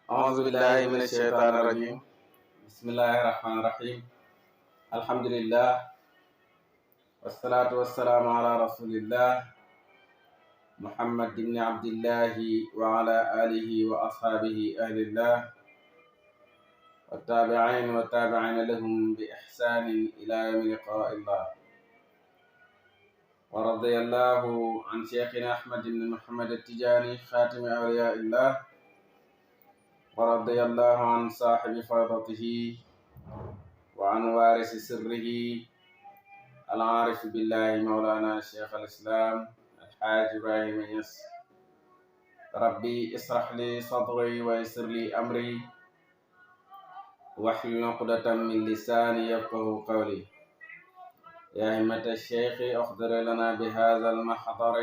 أعوذ بالله من الشيطان الرجيم. بسم الله الرحمن الرحيم. الحمد لله والصلاة والسلام على رسول الله محمد بن عبد الله وعلى آله وأصحابه أهل الله والتابعين لهم بإحسان إلى يوم لقاء الله. ورضي الله عن شيخنا أحمد بن محمد التجاني خاتم أولياء الله، ورضي الله عن صاحب فائضته وعن وارث سره العارف بالله مولانا شيخ الإسلام الحاج إبراهيم يس. ربي اسرح لي صدري ويسر لي أمري واحلل عقدة من لساني يفقه قولي. يا همة الشيخ احضر لنا بهذا المحضر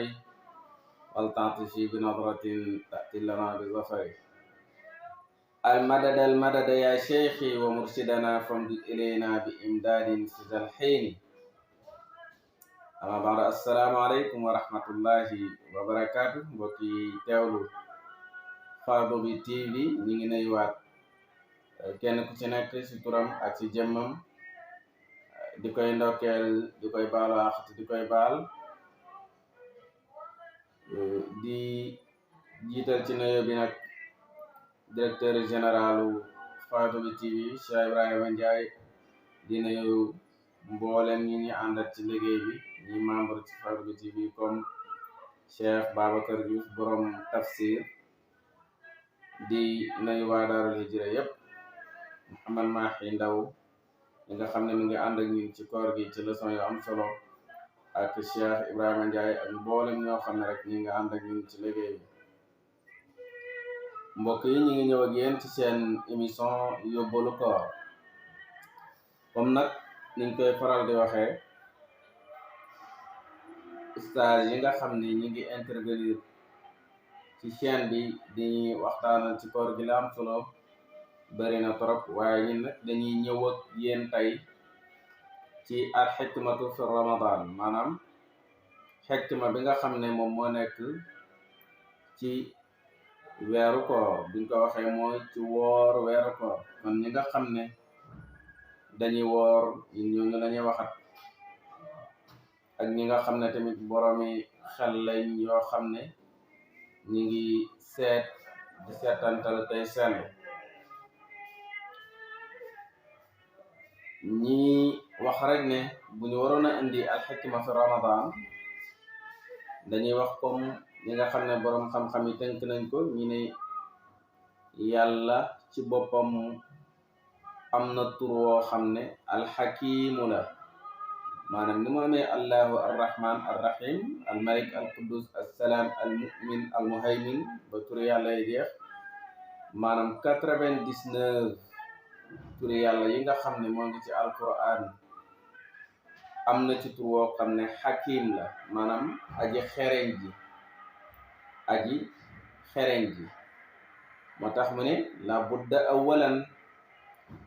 ولتعطفي بنظرة تأتي لنا بظفر. المدد يا شيخي ومرشدنا فامدد إلينا بإمداد في ذا الحين. أما بعد، السلام عليكم ورحمة الله وبركاته. mbokki teewlu Fardou bi TV ñi ngi nuyuwaat kenn ku ci nekk ci turam ak ci jëmmam, di koy ndokkeel, di koy baalu àq te di koy baal, di jiital ci nuyoo bi nag directeur généralu Fardou bi TV Cheikh Ibrahima Ndiaye, di nuyu mboolem ñi ñu àndat ci liggéey bi, ñi membre ci Fardou bi TV comme Cheikh Babacar Diouf borom tafsir, di nuyu waa Daarul Hijra yépp, Mouhamad Mahi Ndaw ñi nga xam ne mi ngi ànd ak ñun ci koor gi ci leçon yu am solo, ak Cheikh Ibrahima Ndiaye ak mboolem ñoo xam ne rek ñi nga ànd ak ñun ci liggéey bi. mbokk yi, ñi ngi ñëw ak yéen ci seen émission yóbbalu koor. comme nag niñ koy faral di waxee, stage yi nga xam ne ñi ngi intervenir ci chaîne bi di waxtaanal ci koor gi la am solo bari na trop, waaye ñun nag dañuy ñëw ak yéen tey ci al xikmatu fi ramadan, maanaam xikma bi nga xam ne moom moo nekk ci weeru koor. buñ ko waxee mooy ci woor weeru koor. kon ñi nga xam ne dañuy woor ñooñu lañuy waxat, ak ñi nga xam ne tamit boroomi xel lañ yoo xam ne ñi ngi seet di seetantal tey seetlu. ñi wax rek ne bu ñu waroon a indi alxikma fi ramadan, dañuy wax comme ñi nga xam ne boroom xam-xam yi tënk nañ ko. ñi ne yàlla ci boppam am na tur woo xam ne alxakimu la, maanaam ni mu amee allahu arrahman arrahim almalik alquddus assalaam almumin almuhaymin ba turi yàlla yi jeex, maanaam 99 turi yàlla yi nga xam ne moo ngi ci alquran, am na ci tur woo xam ne xakim la, maanaam aji xereñ ji. moo tax mu ne la budda awalan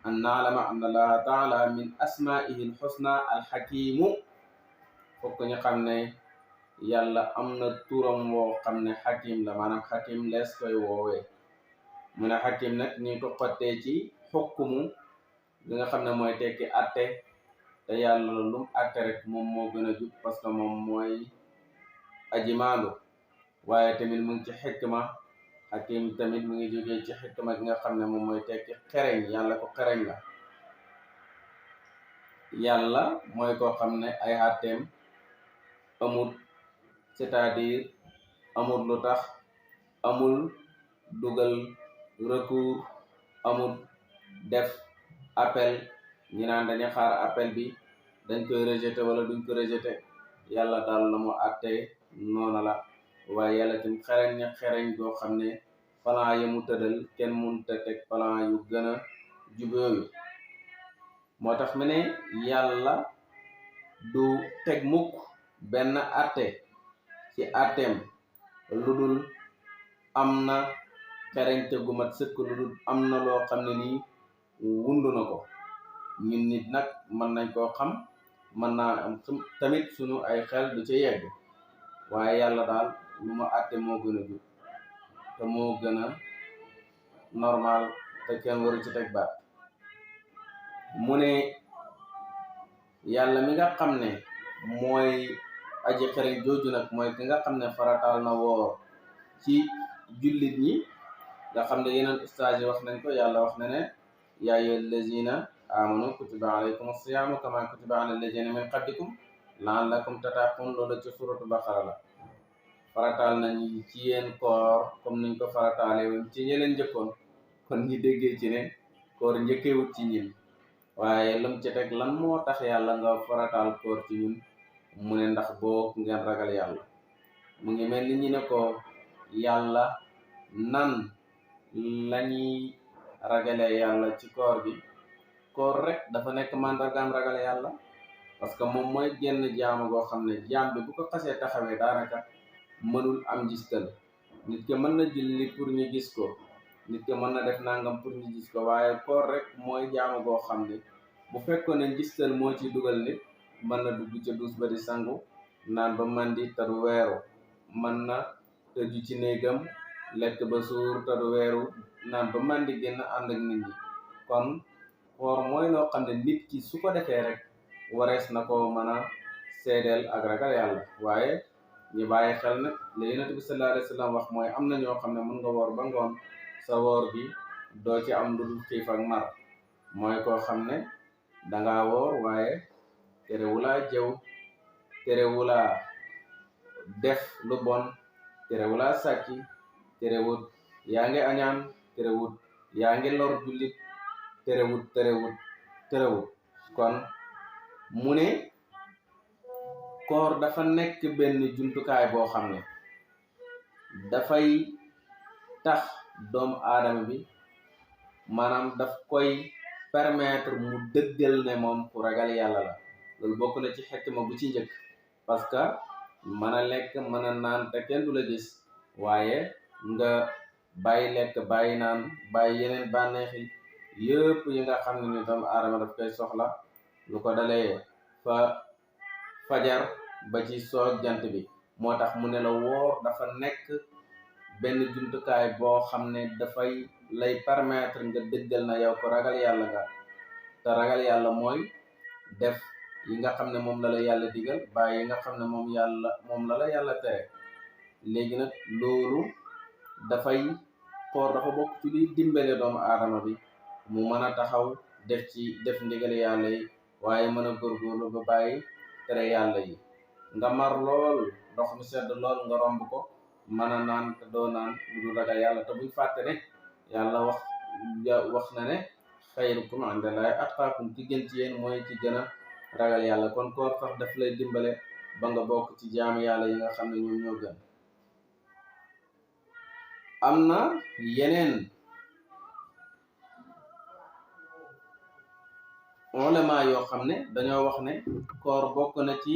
an naalama an allaha taala min asmaihi alxusna alxakimu. fokk ñu xam ne yàlla am na turam woo xam ne xakim la, maanaam xakim lees koy woowee. mu ne xakim nag ñu ko xottee ci xukkumu li nga xam ne mooy tekki atte, te yàlla lum atte rek moom moo gën a jub parce que moom mooy aji maandu. waaye tamit mu ngi ci xikma, xakim tamit mu ngi jógee ci xikma gi nga xam ne moom mooy tekki xereñ. yàlla ko xereñ la. yàlla mooy koo xam ne ay àtteem amul, c'est-à-dire amul lu tax, amul dugal recours, amul def appel ñi naan dañuy xaar appel bi dañ koy rejeté wala duñ ko rejeté. yàlla daal la mu àttee noona la. waaye yàlla tam xereñ goo xam ne plan yi mu tëddal kenn mënut a teg plan yu gën a jub yooyu. moo tax mu ne yàlla du teg mukk benn atte ci atteem lu dul am na xereñte gu mat sëkk, lu dul am na loo xam ne nii wundu na ko. ñun nit nag mën nañ koo xam, mën naa am tamit suñu ay xel du ci yegg, waaye yàlla daal lu ma àtte moo gën a jub te moo gën a normal te kenn waru ci teg baat. mu ne yàlla mi nga xam ne mooy aji xereñ jooju nag mooy ki nga xam ne farataal na woor ci jullit ñi nga xam ne yeneen ustaas yi wax nañ ko. yàlla wax na ne yaa ayyuhal lazina amanu kutiba alaykum as-siyaamu kama kutiba ala allazina min qablikum la'allakum tattaqun. loolu ci suratu baqara la. farataal nañ ci yéen koor comme niñ ko farataale woon ci ñeneen njëkkoon. kon ñi déggee ci ne koor njëkkewut ci ñin, waaye lam ci teg lan moo tax yàlla nga farataal koor ci ñun, mu ne ndax boo ngeen ragal yàlla. mu ngi mel ni ñu ne ko yàlla nan lañuy ragale yàlla ci koor gi. koor rek dafa nekk màndargaam ragale yàlla, parce que moom mooy genn jaamu goo xam ne jaam bi bu ko xasee taxawee daanaka mënul am gistal. nit ki mën na julli pour ñu gis ko, nit ki mën na def nangam pour ñu gis ko, waaye koor rek mooy jaamu goo xam ne bu fekkoon ne gistal moo ci dugal nit, mën na dugg ca duus ba di sangu naan ba mandi te du weeru, mën na tëju ci néegam lekk ba suur te du weeru, naan ba mandi génn ànd ak nit ñi. kon koor mooy loo xam ne nit ki su ko defee rek warees na ko mën a seedeel ak ragal yàlla. waaye ñu bàyyi xel nag la Yonent bi sallallahu alayhi wa sallam wax mooy am na ñoo xam ne mën nga woor ba ngoon sa woor gi doo ci am lu dul xiif ak mar. mooy koo xam ne danga woor waaye terewulaa jëw, terewulaa def lu bon, terewulaa sàcci, terewut yaa ngi añaan, terewut yaa ngi lor jullit, terewut. kon mu ne koor dafa nekk benn jumtukaay boo xam ne dafay tax doomu aadama bi maanaam daf koy permettre mu dëggal ne moom ku ragal yàlla la. loolu bokk na ci xikma bu ci njëkk, parce que mën a lekk mën a naan te kenn du la gis, waaye nga bàyyi lekk bàyyi naan bàyyi yeneen bànneexi yëpp yi nga xam ne ni doomu aadama daf koy soxla, lu ko dalee fa fajar ba ci soog jant bi. moo tax mu ne la woor dafa nekk benn jumtukaay boo xam ne dafay lay permettre nga dëggal na yow ko ragal yàlla nga. te ragal yàlla mooy def yi nga xam ne moom la la yàlla digal, bàyyi yi nga xam ne moom la la yàlla tere. léegi nag loolu dafay koor dafa bokk ci liy dimbale doomu aadama bi mu mën a taxaw def ndigal yàlla yi, waaye mën a góorgóorlu ba bàyyi tere yàlla yi. nga mar lool ndox mi sedd lool nga romb ko mën a naan te doo naan lu dul ragal yàlla. te buñ fàtte ne yàlla wax na ne xayrukum indallahi atqaakum, ki gën ci yéen mooy ki gën a ragal yàlla. kon koor sax daf lay dimbale ba nga bokk ci jaamu yàlla yi nga xam ne ñoom ñoo gën. am na yeneen ulama yoo xam ne dañoo wax ne koor bokk na ci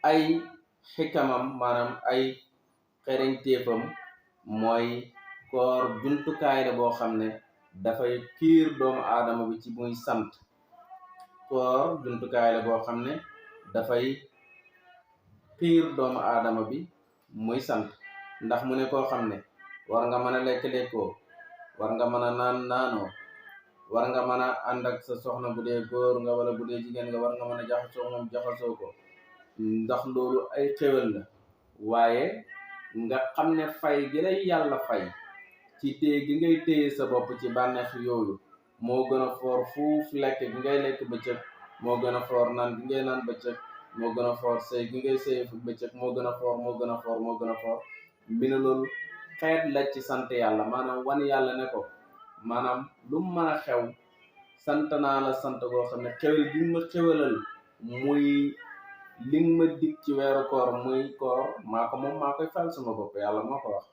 ay xikamam, maanaam ay xereñteefam, mooy koor jumtukaay la boo xam ne dafay kiir doomu aadama bi ci muy sant. koor jumtukaay la boo xam ne dafay xiir doomu aadama bi muy sant. ndax mu ne koo xam ne war nga mën a lekk-lekkoo, war nga mën a naanoo, war nga mën a ànd ak sa soxna bu dee góor nga wala bu dee jigéen nga, war nga mën a jaxasoo moom jaxasoo ko, ndax loolu ay xéwal la. waaye nga xam ne fay gi lay yàlla fay ci téye gi ngay téye sa bopp ci bànneex yooyu moo gën a foor fuuf lekk gi ngay lekk bëccëg, moo gën a foor naan gi ngay naan bëccëg, moo gën a foor sëy gi ngay sëy bëccëg, moo gën a foor. mi ne loolu xeet la ci sant yàlla, maanaam wan yàlla ne ko maanaam lu mu mën a xew sant naa la sant goo xam ne xewal gi ma xewalal muy li ma dig ci weeru koor muy koor maa ko moom maa koy fal sama bopp, yàlla moo ko wax.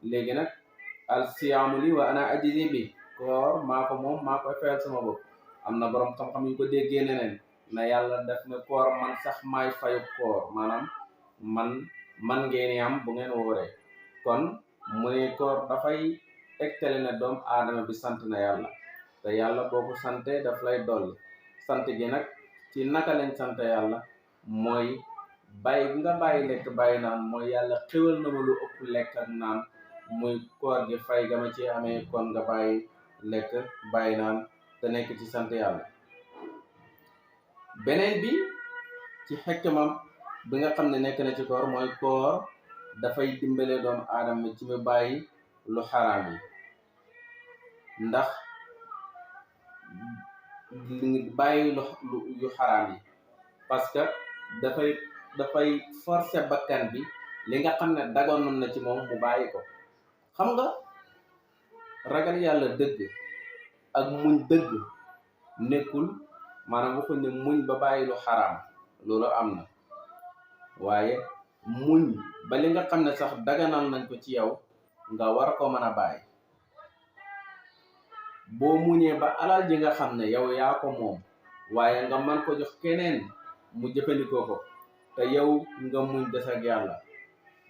léegi nag al siyaamu li wa ana ajizi bi, koor maa ko moom maa koy fayal sama bopp. am na borom xam-xam yu ko déggee neneen na yàlla def ne koor man sax maay fayu koor, maanaam man ngeen am bu ngeen wooree. kon mu ne koor dafay tegtale ne doomu aadama bi sant na yàlla, te yàlla boo ko sante daf lay dolli. sant gi nag ci naka lañ sant yàlla mooy bàyyi nga bàyyi lekk bàyyi naan, mooy yàlla xéwal na ma lu ëpp lekk ak naan muy koor gi fay gama ci amee kon nga bàyyi lekk bàyyi naan te nekk ci sant yàlla. beneen bi ci xekmam bi nga xam ne nekk na ci koor mooy koor dafay dimbale doomu aadama ci mu bàyyi lu xaraam yi, ndax bàyyi lu yu xaraam yi parce que dafay forcer bakkan bi li nga xam ne dagoon na ci moom mu bàyyi ko. xam nga ragal yàlla dëgg ak muñ dëgg nekkul maanaam waxuñ ne muñ ba bàyyi lu xaraam, loolu am na, waaye muñ ba li nga xam ne sax daganal nañ ko ci yow nga war ko mën a bàyyi. boo muñee ba alal ji nga xam ne yow yaa ko moom waaye nga mën ko jox keneen mu jëfandikoo ko te yow nga muñ des ak yàlla.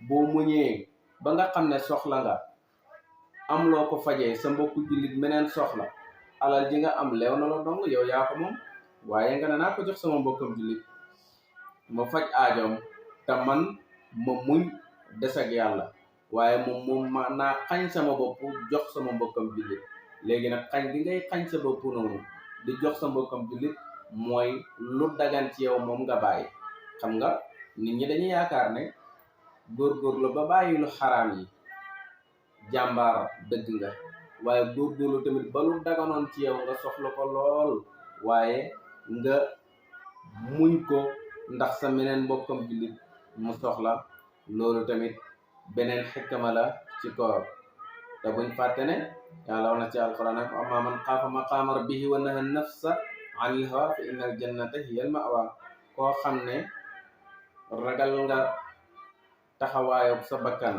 boo muñee ba nga xam ne soxla nga am loo ko fajee sa mbokku jullit meneen soxla, alal ji nga am leew na la dong yow yaa ko moom, waaye nga ne naa ko jox sama mbokkam jullit ma faj aajoom te man ma muñ des ak yàlla, waaye moom ma naa xañ sama bopp jox sama mbokkam jullit. léegi nag xañ bi ngay xañ sa bopp noonu di jox sa mbokkam jullit mooy lu dagan ci yow moom nga bàyyi. xam nga nit ñi dañuy yaakaar ne góorgóorlu ba bàyyi lu xaraam yi jàmbaar dëgg nga, waaye góorgóorlu tamit ba lu daganoon ci yow nga soxla ko lool waaye nga muñ ko ndax sa meneen mbokkam jullit mu soxla, loolu tamit beneen xikma la ci koor. te buñ fàtte ne yàlla wax na ci alquran ak amma man xaafa maqaama rabbihi wa naha nafsa anil hawa fa inna al jannata hiya al ma'wa. koo xam ne ragal nga taxawaayu sa bakkan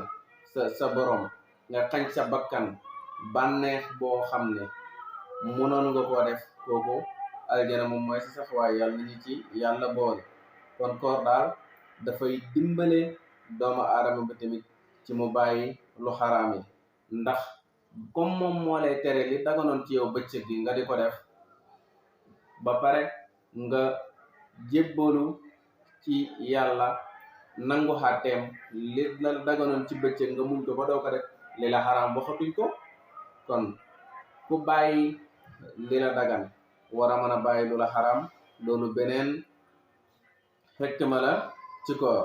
sa borom nga xañ sa bakkan bànneex boo xam ne munoon nga koo def, kooku aljana moom mooy sa saxwaay. yàlla nañu ci yàlla boole. kon koor daal dafay dimbale doomu aadama bi tamit ci mu bàyyi lu xaraam yi, ndax comme moom moo lay tere li daganoon ci yow bëccëg gi nga di ko def ba pare nga jébbalu ci yàlla nangu xàtteem li la daganoon ci bëccëg nga muñ ko ba doo ko def li la xaraam waxatuñ ko. kon ku bàyyi li la dagan war a mën a bàyyi lu la xaraam, loolu beneen xikma la ci koor.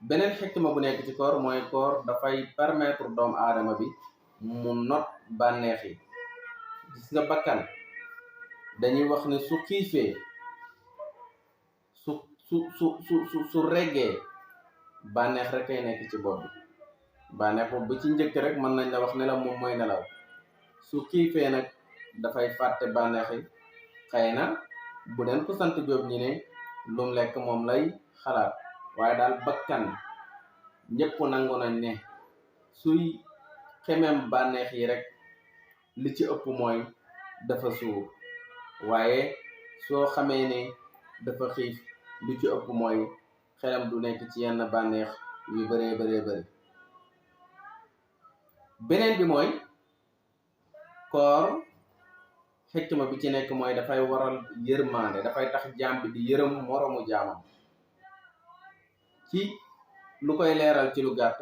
beneen xikma bu nekk ci koor mooy koor dafay permettre doomu aadama bi mu not bànneex yi. gis nga bakkan dañuy wax ne su xiifee su reggee bànneex rek ay nekk ci bopp bi. bànneex boobu bu ci njëkk rek mën nañ la wax ne la moom mooy nelaw. su xiifee nag dafay fàtte bànneex yi. xëy na bu den ko sant jóob ñi ne lum lekk moom lay xalaat, waaye daal bakkan ñëpp nangu nañ ne suy xemem bànneex yi rek li ci ëpp mooy dafa suur, waaye soo xamee ne dafa xiif li ci ëpp mooy xelam du nekk ci yenn bànneex yu bëree bëri. beneen bi mooy koor xikma bi ci nekk mooy dafay waral yërmaande, dafay tax jaam bi di yërëm moromu jaamam. ci lu koy leeral ci lu gàtt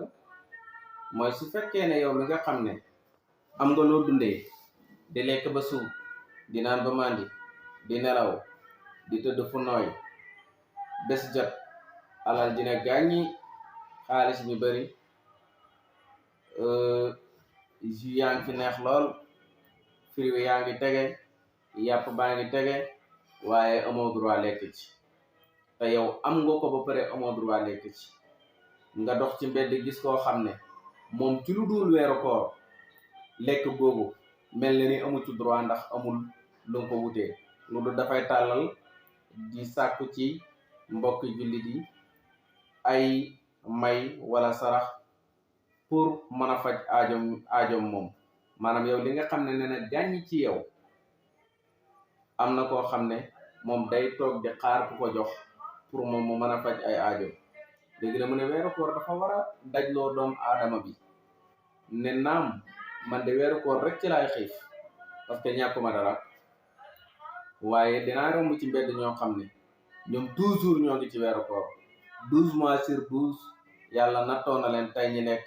mooy su fekkee ne yow mi nga xam ne am nga loo dundee di lekk ba suur, di naan ba màndi, di nelaw, di tëdd fu nooy, bés jot alal dina gàññi, xaalis bi bari, jus yaa ngi fi neex lool, fruit yaa ngi tege, yàpp baa ngi tege, waaye amoo droit lekk ci. te yow am nga ko ba pare amoo droit lekk ci. nga dox ci mbedd gis koo xam ne moom ci lu dul weeru koor lekk googu mel na ni amu ci droit ndax amul lu ko wutee, lu dul dafay tàllal di sàkku ci mbokki jullit yi ay may wala sarax pour mën a faj aajom moom. maanaam yow li nga xam ne nee na gàññ ci yow, am na koo xam ne moom day toog di xaar ku ko jox pour moom mu mën a faj ay aajo. léegi da mu ne weeru koor dafa war a dajloo doomu aadama bi ne naam man de weeru koor rek ci laay xiif parce que ñàkkuma dara, waaye dinaa romb ci mbedd ñoo xam ne ñoom toujours ñoo ngi ci weeru koor 12 mois sur 12 yàlla nattoo na leen tey ñi lekk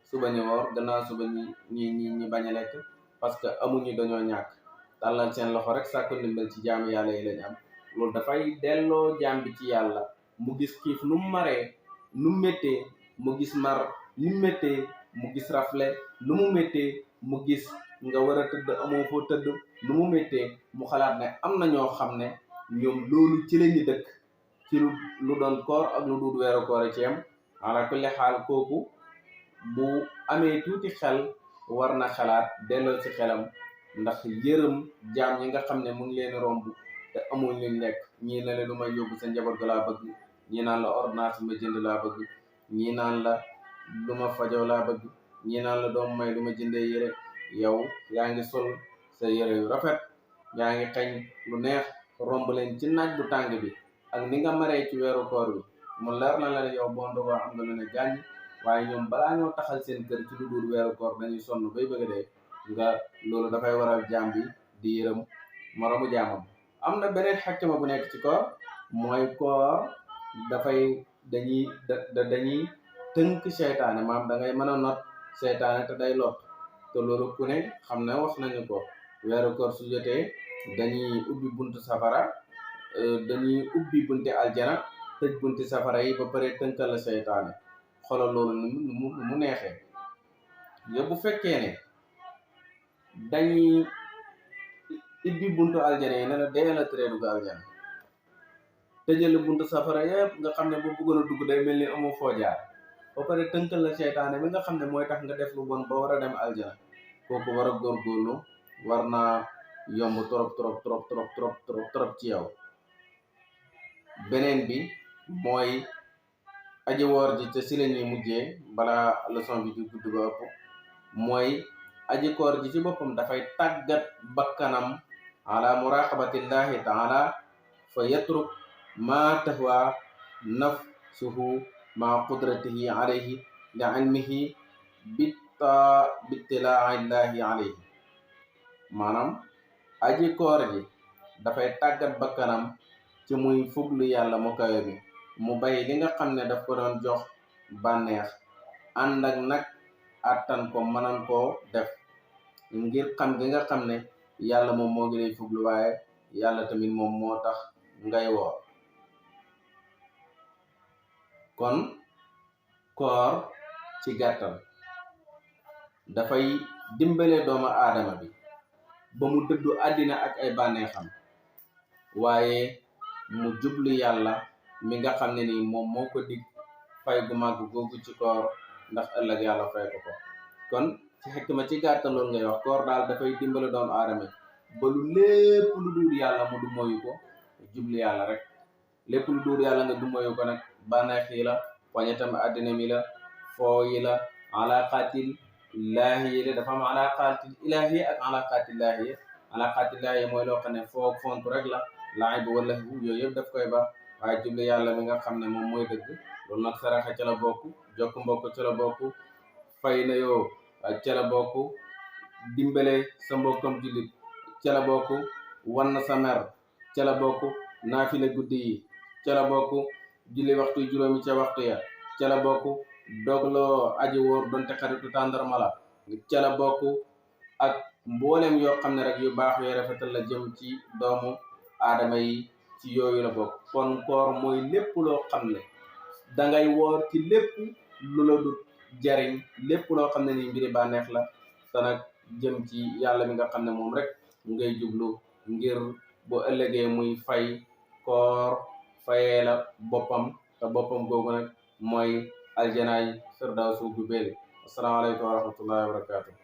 suba ñu woor gannaaw suba ñi bañ a lekk parce que amuñu, dañoo ñàkk. tàllal seen loxo rek sàkku ndimbal ci jaamu yàlla yi lañ am. loolu dafay delloo jaam bi ci yàlla, mu gis xiif nu mu maree nu mu méttee, mu gis mar ni mu méttee, mu gis rafle nu mu méttee, mu gis nga war a tëdd amoo foo tëdd nu mu méttee, mu xalaat ne am na ñoo xam ne ñoom loolu ci lañu dëkk, ci lu doon koor ak lu dul weeru koor ci yam. ala kulli xaal kooku bu amee tuuti xel war na xalaat delloo ci xelam, ndax yërëm jaam ñi nga xam ne mu ngi leen romb te amuñ luñ lekk. ñii na le lu may yóbbu sa njaboot ga laa bëgg, ñii naan la ordonnance ma jënd laa bëgg, ñii naan la lu ma fajoo laa bëgg, ñii naan la doom may lu ma jëndee yére. yow yaa ngi sol sa yére yu rafet, yaa ngi xeeñ lu neex, romb leen ci naaj bu tàng bi ak ni nga maree ci weeru koor bi, mu leer na la ne yow boo ndogoo am nga lu ne gàññ, waaye ñoom balaa ñoo taxal seen kër ci lu dul weeru koor dañuy sonn bay bëgg a dee. nga loolu dafay waral jaam bi di yërëm moromu jaamam. am na beneen xakkima bu nekk ci koor, mooy koor dafay dañuy tënk seytaane, maam da ngay mën a not seytaane te day lot. te loolu ku ne xam ne wax nañu ko, weeru koor su jotee dañuy ubbi buntu safara, dañuy ubbi bunti aljana, tëj bunti safara yi ba pare tënkal la seytaane. xoolal loolu nu mu neexee. yow bu fekkee ne dañuy ibbi buntu aljana yi ne la dee la tere dugg aljana, tëjal buntu safara yëpp nga xam ne boo bëggoon a dugg day mel ni amoo foo jaar, ba pare tënkal la seytaane bi nga xam ne mooy tax nga def lu bon ba war a dem aljana. kooku war a góorgóorlu, war naa yomb trop ci yow. beneen bi mooy aji woor ji, te si la ñuy mujjee balaa leçon bi di gudd ba ëpp, mooy aji koor ji ci boppam dafay tàggat bakkanam ala muraqabatillahi taala fa yatruk ma tahwa nafsuhu ma qudratihi alayhi li ilmihi bittilaillahi alayhi. maanaam aji koor ji dafay tàggat bakkanam ci muy fuglu yàlla mu kawe bi, mu bay li nga xam ne daf ko doon jox bànneex, ànd ak nag attan ko mënan koo def, ngir xam gi nga xam ne yàlla moom moo ngi lay fuglu, waaye yàlla tamit moom moo tax ngay woor. kon koor ci gàttal dafay dimbale doomu aadama bi ba mu dëddu àddina ak ay bànneexam, waaye mu jublu yàlla mi nga xam ne nii moom moo ko dig fay gu màgg googu ci koor, ndax ëllëg yàlla fay ko ko. kon ci xikma ci gàttal loolu ngay wax, koor daal dafay dimbale doomu aadama ba lu lépp lu dul yàlla mu du moyu ko, jublu yàlla rek. lépp lu dul yàlla nga du moyu ko nag bànneex yi la, wañetam àddina mi la, foo yi la, alaqaatil ilaahi yi la. dafa am alaqaatil ilaahi ak alaqaatil laahi. alaqaatil laahi mooy loo xam ne foo fontu rek la, laay bi wala yooyu yëpp daf koy ba, waaye jublu yàlla mi nga xam ne moom mooy dëgg, loolu nag saraxa ca la bokk, jokk mbokk ca la bokk, fay na yoo ca la bokk, dimbale sa mbokkam jullit ca la bokk, wan na sa mer ca la bokk, naafile guddi yi ca la bokk, julli waxtu juróomi ca waxtu ya ca la bokk, dogloo aji wóor donte xaritu tàndarma la ca la bokk, ak mboolem yoo xam ne rek yu baax yoo rafetal la jëm ci doomu aadama yi, ci yooyu la bokk. kon koor mooy lépp loo xam ne dangay woor ci lépp lu la du jariñ, lépp loo xam ne ni mbiri bànneex la, te nag jëm ci yàlla mi nga xam ne moom rek ngay jublu, ngir bu ëllëgee muy fay koor fayee la boppam, te boppam googu nag mooy aljanaay firdawsu bu béeli. asalaamaaleykum wa rahmatullahi wa barakatuh.